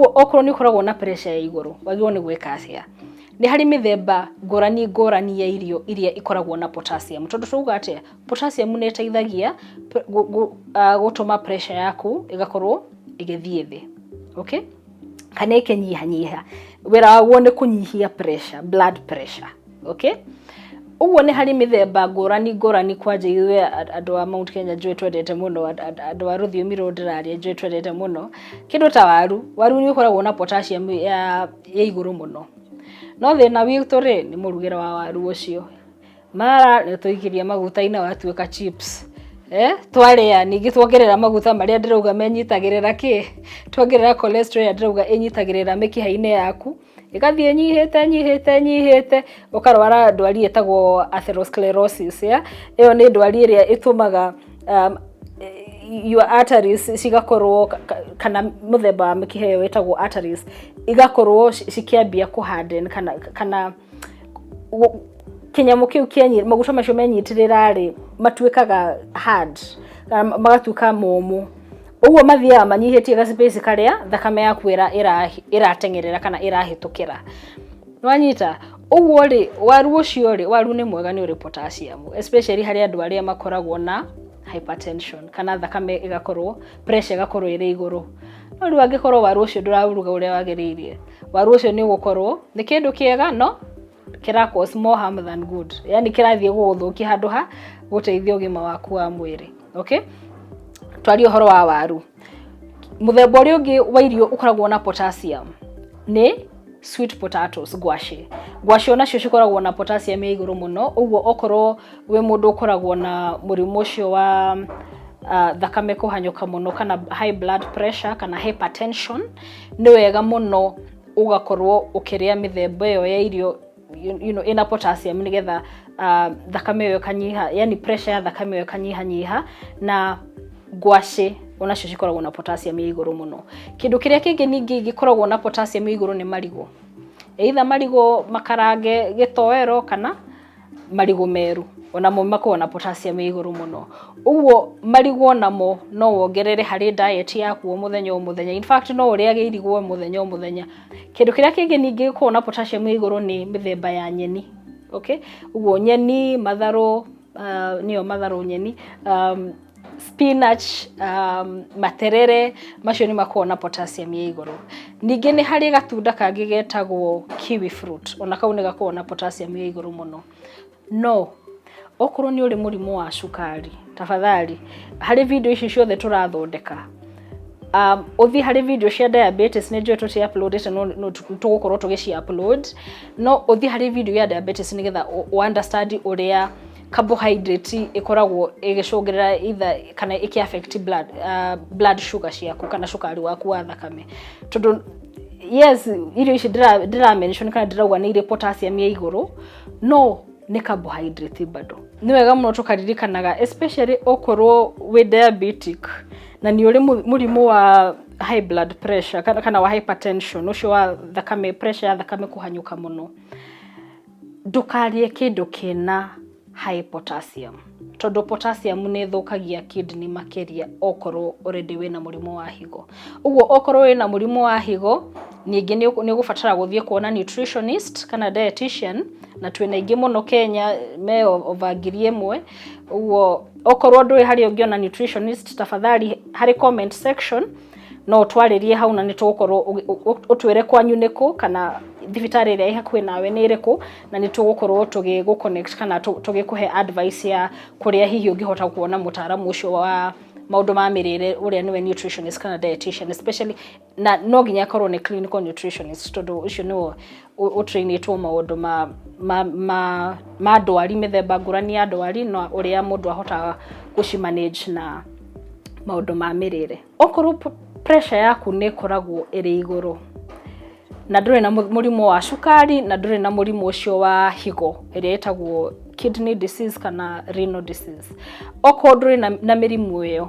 Ũguo okorwo nĩ ũkoragwo na pressure ya igũrũ, wagĩrĩirwo nĩ gwĩka atĩa? Nĩ harĩ mĩthemba ngũrani ngũrani ya irio iria ikoragwo na potassium. Tondũ twauga atĩa? Potassium nĩ ĩteithagia gũtũma pressure yaku ĩgakorwo ĩgĩthiĩ thĩ. Okay? Kana ĩkĩnyihanyiha. Wĩra waguo nĩ kũnyihia pressure, blood pressure. Okay? Ũguo nĩ harĩ mĩthemba ngũrani ngũrani, kwanja ithuĩ andũ a Mount Kenya njũĩ twendete mũno, andũ a rũthiomi rũrũ ndĩraria njũĩ twendete mũno kĩndũ ta waru. Waru nĩ ũkoragwo na potassium ya igũrũ mũno, no thĩna witũ rĩ, nĩ mũrugĩre wa waru ũcio. Mara nĩ tũikirie maguta-inĩ watuĩka chips. Twarĩa ningĩ tuongerera maguta marĩa ndĩrauga menyitagĩrĩra kĩ, tuongerera cholesterol ĩrĩa ndĩrauga ĩnyitagĩrĩra mĩkiha-inĩ yaku, ĩgathiĩ ĩnyihĩte, nyihĩte, nyihĩte, ũkarwara ndwari ĩtagwo atherosclerosis. Ya ĩyo nĩ ndwari ĩrĩa ĩtũmaga your arteries cigakorwo, kana mũthemba wa mĩkiha ĩyo ĩtagwo arteries igakorwo cikĩambia kũ harden, kana kĩnyamũ kĩu kĩenyi maguta macio menyitĩrĩra rĩ, matuĩkaga hard kana magatuĩka momũ. Ũguo mathiaga manyihĩtie ga space karĩa thakame yaku ĩrateng'erera kana ĩrahĩtũkĩra. Nĩwanyita? Ũguo rĩ, waru ũcio rĩ, waru nĩ mwega, nĩ ũrĩ potassium, especially harĩ andũ arĩa makoragwo na hypertension kana thakame ĩgakorwo, pressure ĩgakorwo ĩrĩ igũrũ. No rĩu angĩkorwo waru ũcio ndũraũruga ũrĩa wagĩrĩire, waru ũcio nĩ ũgũkorwo nĩ kĩndũ kĩega no kĩra cause more harm than good, yani kĩrathiĩ gũgũthũkia handũ ha gũteithia ũgima waku wa mwĩrĩ. Okay, twarie ũhoro wa waru. Mũthemba ũrĩa ũngĩ wa irio ũkoragwo na potassium nĩ sweet potatoes, ngwacĩ. Ngwacĩ onacio cikoragwo na potassium ya igũrũ mũno. Ũguo okorwo wĩ mũndũ ũkoragwo na mũrimũ ũcio wa thakame kũhanyũka mũno kana high blood pressure kana hypertension, nĩ wega mũno ũgakorwo ũkĩrĩa mĩthemba ĩyo ya irio ĩna potassium, nĩgetha thakame ĩyo ĩkanyiha, yani pressure ya thakame ĩyo ĩkanyihanyiha. Na ngwacĩ onacio cikoragwo na potassium ya igũrũ mũno. Kĩndũ kĩrĩa kĩngĩ ningĩ gĩkoragwo na potassium ya igũrũ nĩ marigũ, either marigũ makarange gĩtoero kana marigũ meru, onamo makoragwo na potassium ya igũrũ mũno. Ũguo marigũ onamo no wongerere harĩ diet yaku o mũthenya o mũthenya. In fact, no ũrĩage irigũ o mũthenya o mũthenya. Kĩndũ kĩrĩa kĩngĩ ningĩ gĩkoragwo na potassium ya igũrũ nĩ mĩthemba ya nyeni. Okay, ũguo nyeni, matharũ, nĩyo matharũ, nyeni, spinach, materere, macio nĩ makoragwo na potassium ya igũrũ. Ningĩ nĩ harĩ gatunda kangĩ getagwo kiwi fruit, ona kau nĩ gakoragwo na potassium ya igũrũ mũno. No okorwo nĩ ũrĩ mũrimũ wa cukari, tafadhali, harĩ video ici ciothe tũrathondeka, ũthiĩ harĩ video cia diabetes. Nĩ njũĩ tũti uploadĩte, no tũgũkorwo tũgĩci upload. No ũthiĩ harĩ video ya diabetes nĩgetha ũ understand ũrĩa carbohydrate ĩkoragwo ĩgĩcũngĩrĩra either kana ĩkĩ affect blood sugar ciaku kana cukari waku wa thakame. Tondũ yes, irio ici ndĩra mention kana ndĩrauga nĩ irĩ potassium ya igũrũ, no nĩ carbohydrate bado. Nĩ wega mũno tũkaririkanaga, especially okorwo wĩ diabetic na nĩ ũrĩ mũrimũ wa high blood pressure kana wa hypertension, ũcio wa thakame, pressure ya thakame kũhanyũka mũno, ndũkarĩe kĩndũ kĩna high potassium, tondũ potassium nĩ ĩthũkagia kidney makĩria okorwo already wĩna mũrimũ wa higo. Ũguo okorwo wĩna mũrimũ wa higo, ningĩ nĩ ũgũbatara gũthiĩ kuona nutritionist kana dietitian, na twĩna aingĩ mũno Kenya, me over 1000. Ũguo okorwo ndũĩ harĩa ũngĩona nutritionist, tafadhali harĩ comment section no ũtwarĩrie hau, na nĩ tũgũkorwo ũtwĩre kwanyu nĩkũ kana thibitarĩ ĩrĩa ĩ hakuhĩ nawe nĩ ĩrĩkũ, na nĩ tũgũkorwo tũgĩgũ connect kana tũgĩkũhe advice ya kũrĩa hihi ũngĩhota kuona mũtaaramu ũcio wa maũndũ ma mĩrĩre, ũrĩa nĩwe nutritionist kana dietitian especially. Na no nginya akorwo nĩ clinical nutritionist, tondũ ũcio nĩwe ũtrainĩtwo maũndũ ma ndwari, mĩthemba ngũrani ya ndwari, na ũrĩa mũndũ ahotaga gũci manage na maũndũ ma mĩrĩre. Okorwo pressure yaku nĩ ĩkoragwo ĩrĩ igũrũ na ndũrĩ na mũrimũ wa cukari na ndũrĩ na mũrimũ ũcio wa higo ĩrĩa ĩtagwo kidney disease kana renal disease, okorwo ndũrĩ na mĩrimũ ĩyo,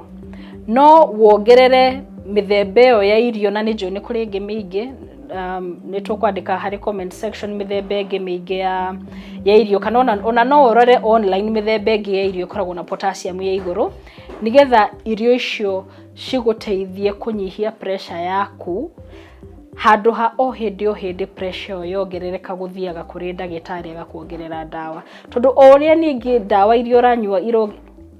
no wongerere mĩthemba ĩyo ya irio. Na nĩ njũĩ nĩ kũrĩ ĩngĩ mĩingĩ, nĩ tũkwandĩka harĩ comment section mĩthemba ĩngĩ mĩingĩ ya irio, kana ona no ũrore online mĩthemba ĩngĩ ya irio ĩkoragwo na potassium ya igũrũ, nĩgetha irio icio cigũteithie kũnyihia pressure yaku. Handũ ha o hĩndĩ o hĩndĩ pressure ĩyo yongerereka gũthiaga kũrĩ ndagĩtarĩ agakuongerera ndawa, tondũ o ũrĩa ningĩ ndawa iria ũranyua iro,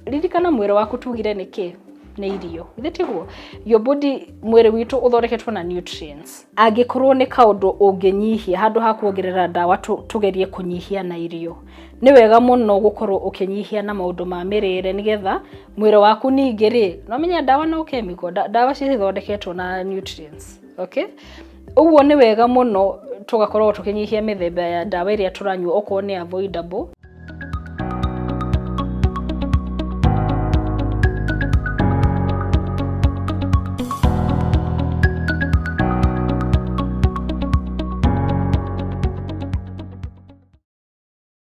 ririkana mwĩrĩ waku tugire nĩ kĩ? Nĩ irio, githĩ tiguo? Your body, mwĩrĩ witũ ũthondeketwo na nutrients. Angĩkorwo nĩ kaũndũ ũngĩnyihia, handũ ha kuongerera ndawa tũgerie kũnyihia na irio. Nĩ wega mũno gũkorwo ũkĩnyihia na maũndũ ma mĩrĩre, nĩgetha mwĩrĩ waku ningĩ rĩ, no menya ndawa no chemical, ndawa cithondeketwo na nutrients, okay? Ũguo nĩ wega mũno tũgakorwo tũkĩnyihia mĩthemba ya ndawa ĩrĩa tũranyua okorwo nĩ avoidable.